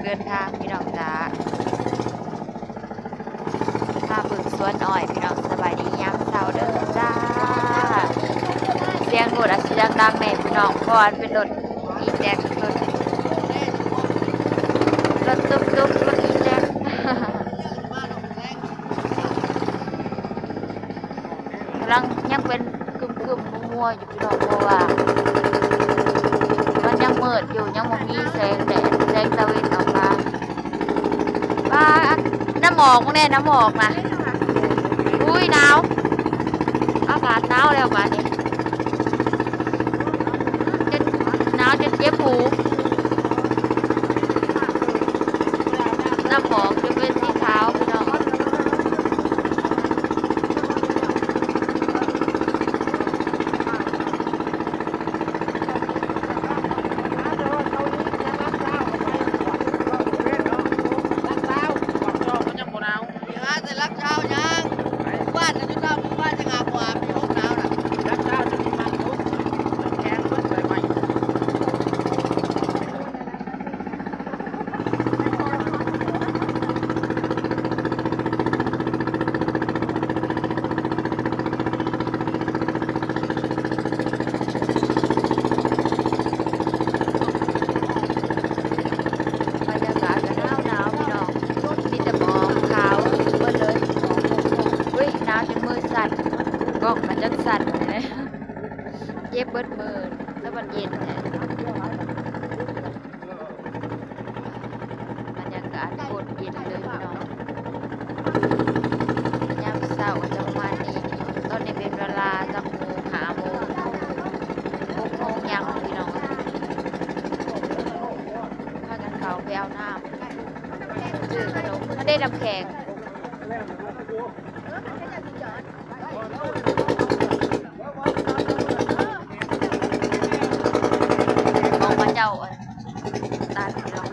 ເດີນທາງພີ່ນ້ອງຈ້າ ພາເບິ່ງສວນອ້ອຍພີ່ນ້ອງ. ສະບາຍດີຍາມເຊົ້າເດີຈ້າ. ສຽງລົດອາດຊິດັງໆແດ່ພີ່ນ້ອງ ເພາະວ່າເປັນລົດອີແຕັກ ລົດ ລົດຕຸກໆ ລົດອີແຕັກ ກຳລັງຍັງເປັນຄຶມໆ ມົວໆຢູ່ ພີ່ນ້ອງ ເພາະວ່າມັນຍັງມືດຢູ່ ຍັງບໍ່ມີແສງແດດ ແສງຕາເວັນອອກມາ. ປາດ ນ້ຳໝອກ ເບິ່ງແດ່ ນ້ຳໝອກນະ. ອຸ້ຍ ໜາວ ອາກາດໜາວແລ້ວບາດນີ້ ຈົນໜາວຈົນເຈັບຫູ. ນ້ຳໝອກຈະເປັນສີຂາວ ພີ່ນ້ອງ. ບັນຍາກາດກໍໜາວໆ ພີ່ນ້ອງ ມີແຕ່ໝອກຂາວເບິດເລີຍ. ອຸ້ຍ ໜາວຈົນມືສັ່ນ ກ້ອງກໍຈົນສັ່ນເລີຍ ເຈັບເບິດມື ແລ້ວມັນເຢັນແທ້. ບັນຍາກາດໂຄດເຢັນເລີຍພີ່ນ້ອງ ຍາມເຊົ້າກໍຈະປະມານນີ້. ຕອນນີ້ເປັນເວລາຈັກໂມງ ຫ້າໂມງ ຫົກໂມງຍັງພີ່ນ້ອງ ພາກັນເຂົ້າໄປເອົານ້ຳ ຊື້ຂະໜົມ ມັນໄດ້ນ້ຳແຂງ. ຂອງເຂົາເຈົ້າອັນ ຕັດເນາະ.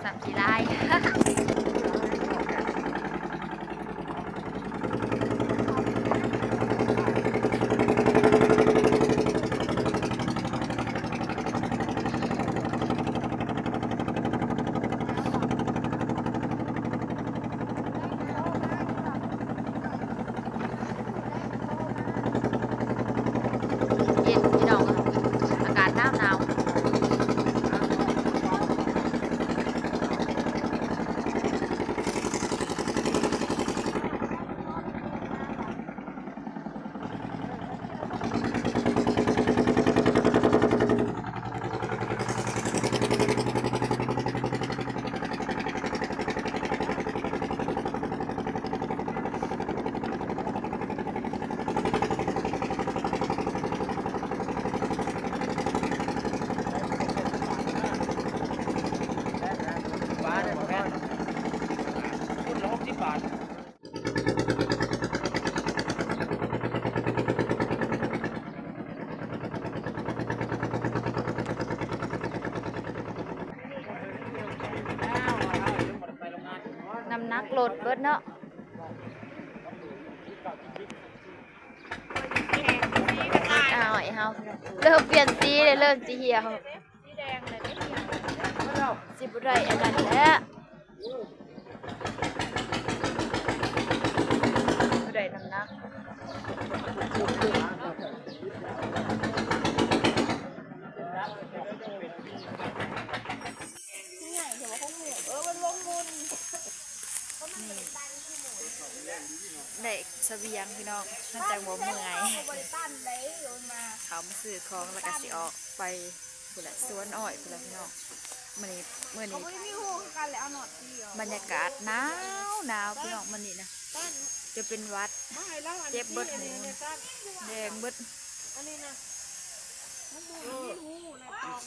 ສາມສີ່ລາຍ ເຢັນພີ່ນ້ອງ ອາກາດໜາວໆ. ນ້ຳໜັກລົດເບິດເນາະ. ອ້າຍເຮົາເລີ່ມປ່ຽນສີແລ້ວ ເລີ່ມຊິຫ່ຽວ ສີແດງແລ້ວ ຊິບໍ່ໄດ້ອັນນັ້ນແລ້ວ. ໄດ້ນ້ຳໜັກ ໄດ້ສະບຽງພີ່ນ້ອງ ມັນຈັ່ງບໍ່ເມື່ອຍ. ເຂົ້າມາຊື້ຂອງແລ້ວກໍຊິອອກໄປ ພຸ້ນແຫຼະ ສວນອ້ອຍພຸ້ນແຫຼະພີ່ນ້ອງ. ມື້ນີ້ ມື້ນີ້ບັນຍາກາດໜາວໆ ພີ່ນ້ອງ ມື້ນີ້ນະ ຈະເປັນຫວັດ ເຈັບເບິດຫູ ແດງເບິດ.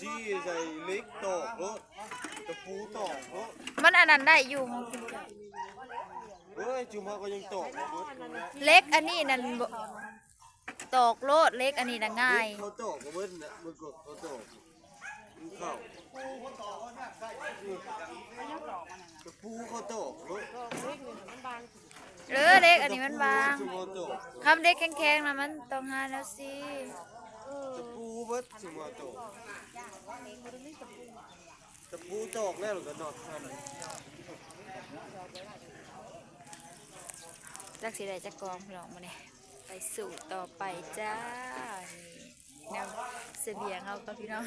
ຊີ້ໃສ່ເຫຼັກຕອກໂລດ ຕະປູຕອກໂລດ ມັນອັນນັ້ນໄດ້ຢູ່ຂອງເຈົ້າ. ເອີຍ ຈຸມເຮົາກໍຍັງຕອກບໍ່ເບິດ ເຫຼັກອັນນີ້ນັ້ນບໍ່ ຕອກໂລດ ເຫຼັກອັນນີ້ນະງ່າຍ. ເຫຼັກເຂົາຕອກກໍເບິດນະ ເບິ່ງກໍເຂົາຕອກ ມັນເຂົ້າ ຕະປູເຂົາຕອກໂລດ. ເອີ ເຫຼັກອັນນີ້ມັນບາງ. ຄຳເຫຼັກແຂງໆນະ ມັນຕ້ອງຫາແນວຊີ້. ຕະປູເບິດຊຸມເຮົາໂຕ ຕະປູຕອກແລ້ວ ແລ້ວກໍນັອດພັນ. ຈັກຊິໄດ້ຈັກກອງພີ່ນ້ອງມື້ນີ້ ໄປສູ້ຕໍ່ໄປຈ້າ. ນີ້ ແນວສະບຽງເຮົາກໍພີ່ນ້ອງ.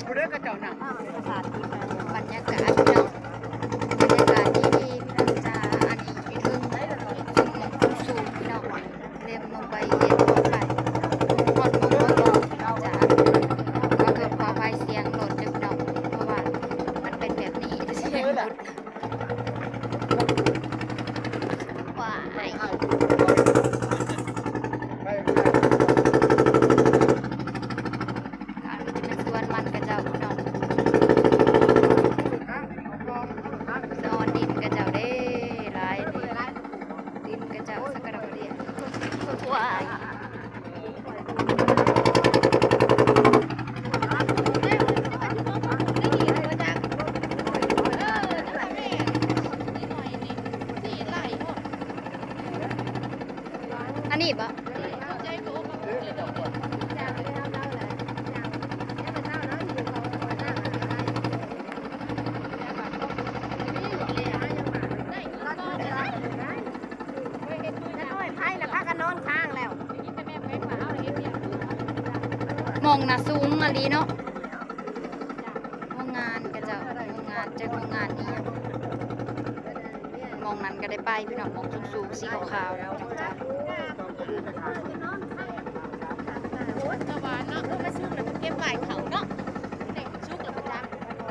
ຜູ້ໃດເຂົາເຈົ້ານັ່ງ ບັນຍາກາດພີ່ນ້ອງ ບັນຍາກາດດີໆ ພີ່ນ້ອງຈ້າ. ອັນນີ້ຢູ່ເທິງ ສູງ ສູງ ພີ່ນ້ອງ ແລມລົງໄປເຫັນຮອດໄຟ ຮອດໝ່ອງເຮົາຢູ່ ພີ່ນ້ອງຈ້າ. ຂໍໂທດຂໍອະໄພສຽງລົດເດີພີ່ນ້ອງ ເພາະວ່າມັນເປັນແບບນີ້ ສຽງລົດ. ວ້າຍ ອັນນີ້ຈະເປັນສວນມັນຂະເຈົ້າພີ່ນ້ອງ ສວນດິນຂະເຈົ້າເດ້ ຫຼາຍເດ້ ດິນຂະເຈົ້າສະກະດອກເດຍ ວ້າຍ. ອັນນີ້ບໍ່? ໝ່ອງນະສູງອີ່ຫຼີເນາະ ໂຮງງານຂະເຈົ້າ ໂຮງງານ ຈັກໂຮງງານອີ່ຫຍັງ. ໝ່ອງນັ້ນກໍໄດ້ໄປພີ່ນ້ອງ ໝ່ອງສູງໆ ສີຂາວໆ ພີ່ນ້ອງຈ້າ.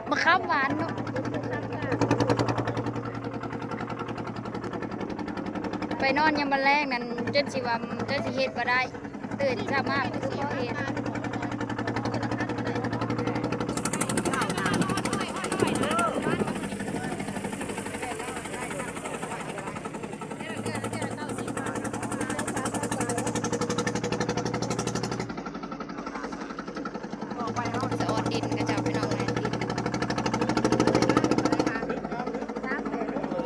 ມະຂາມຫວານເນາະ ໄປນອນຍາມມື້ແລງນັ້ນ ຈົນຊິວ່າ ຈົນຊິເຮັດບໍ່ໄດ້ ຕື່ນເຊົ້າມາກໍຄືບໍ່ເຮັດ. ສະອອດດິນຂະເຈົ້າພີ່ນ້ອງເອີຍ ດິນ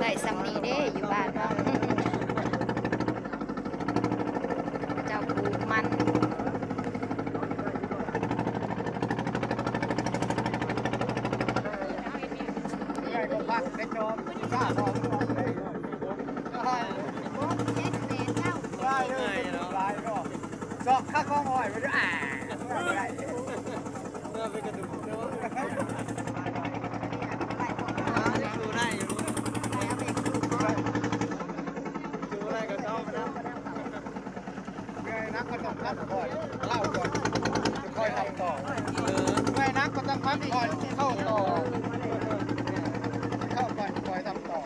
ໄດ້ສ່ຳນີ້ເດ້ຢູ່ບ້ານເຮົາ ເຈົ້າປູກມັນ. ເຈາະຄາຄອງອ້ອຍໄປເດີ ອ່າ ເມື່ອໄປກະດູກເດີ ສູ້ໄດ້ຢູ່ ສູ້ໄດ້ກໍເຊົານະ ເມື່ອຍໜັກກໍຕ້ອງພັກກ່ອນ ເຂົ້າກ່ອນ ຄ່ອຍທຳຕໍ່ ເອີ ເມື່ອຍໜັກກໍຕ້ອງພັກກ່ອນ ເຂົ້າຕໍ່ ເຂົ້າກ່ອນ ຄ່ອຍທຳຕໍ່.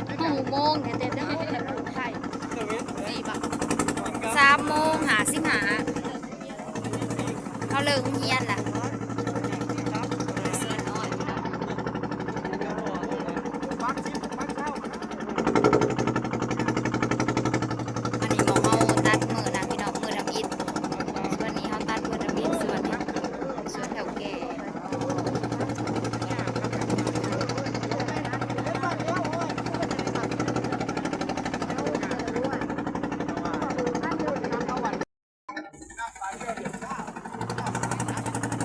ຫົກໂມງແທ້ໆ ສາມໂມງຫ້າສິບຫ້າ ເຮົາເລີກໂຮງຮຽນລະ. ອັນນີ້ໝ່ອງເຮົາຕັດມື້ນະພີ່ນ້ອງ ມື້ທຳອິດ ສ່ວນນີ້ເຮົາຕັດມື້ທຳອິດ ສ່ວນນີ້ ສ່ວນເຖົ້າແກ່.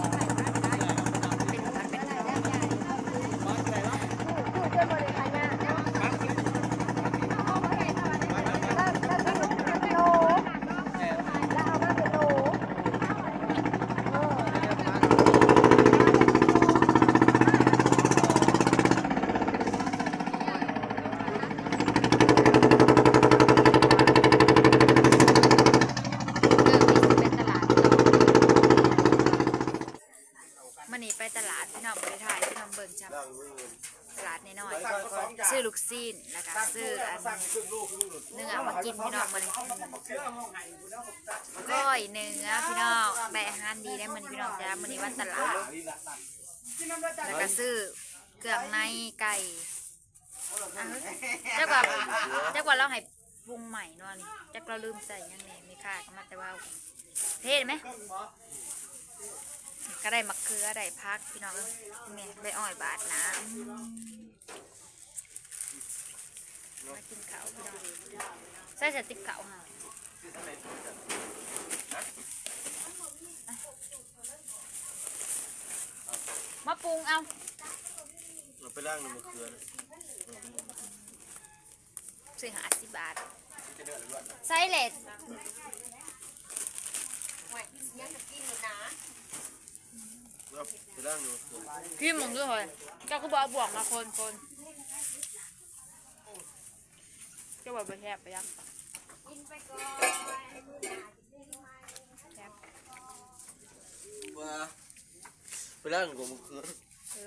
ເ ກ້ອຍເນື້ອພີ່ນ້ອງ ໄດ້ອາຫານດີໄດ໋ມື້ນີ້ພີ່ນ້ອງຈ້າ. ມື້ນີ້ວັນຕະຫຼາດ ແລ້ວກະຊື້ເຄື່ອງໃນໄກ່ ອ່ະ ຈັກວ່າ ຈັກວ່າລາວໃຫ້ປຸງໃໝ່ເນາະນີ້ ຈັກລາວລືມໃສ່ຫຍັງແດ່. ແມ່ຄ້າກໍມາແຕ່ວ່າ ເທໄດ້ໄໝ? ກໍໄດ້ໝາກເຂືອ ໄດ້ຜັກພີ່ນ້ອງເອີຍ. ນີ້ໃບອ້ອຍບາດໜາ. ອືມ ມາກິນເຂົ້າພີ່ນ້ອງ. ໃສ່ສະຕິບເຂົ້າຫາ ມາປຸງເອົາ ເອົາໄປລ້າງນ້ຳໝາກເຂືອນະ. ຊື້ຫ້າສິບບາດ ໃສ່ແຫຼະ. ເອົາໄປລ້າງນ້ຳໝາກເຂືອ ກິນໝົດເລີຍ. ເຈົ້າຄືບໍ່ເອົາບ່ວງມາຄົນໆ ເຈົ້າວ່າບໍ່ແຊບໄປຍັງ. ວ່າໄປລ້າງກອງມະເຂືອ. ເອີ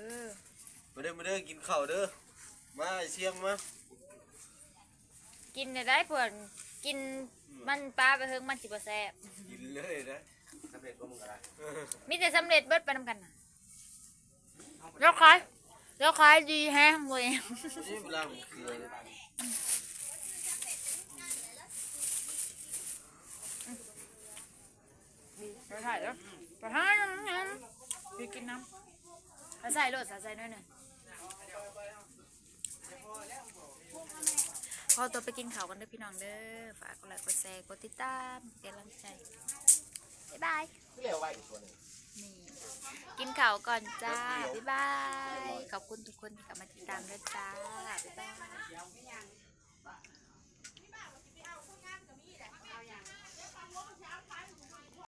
ມາເດີ ມາເດີ ກິນເຂົ້າເດີ. ມາ ໄອ້ຊຽງ ມາ ກິນໄດ້ເພື່ອນ. ກິນ ອືມ ມັນປາໄປເຫິງ ມັນຊິບໍ່ແຊບ. ກິນເລີຍນະ ສຳເລັດບໍ່? ມຶງກໍໄດ້ ມີແຕ່ສຳເລັດເບິດໄປນຳກັນນະ. ແລ້ວຂາຍ ແລ້ວຂາຍດີແຮງເວີຍ. ນີ້ເວລາມັນຄື ໄປຖ່າຍເດີ ໄປຫາ ໄປກິນນ້ຳ ໃສ່ໂລດ ໃສ່ໜ້ອຍໜຶ່ງ. ຂໍຕົວໄປກິນເຂົ້າກັນເດີພີ່ນ້ອງເດີ. ຝາກກົດໄລ ກົດແຊ ກົດຕິດຕາມ ເປັນກຳລັງໃຈ. ບາຍບາຍ. ນີ້ ກິນເຂົ້າກ່ອນຈ້າ. ບາຍບາຍ. ຂອບຄຸນທຸກຄົນທີ່ເຂົ້າມາຕິດຕາມເດີຈ້າ. ບາຍບາຍ.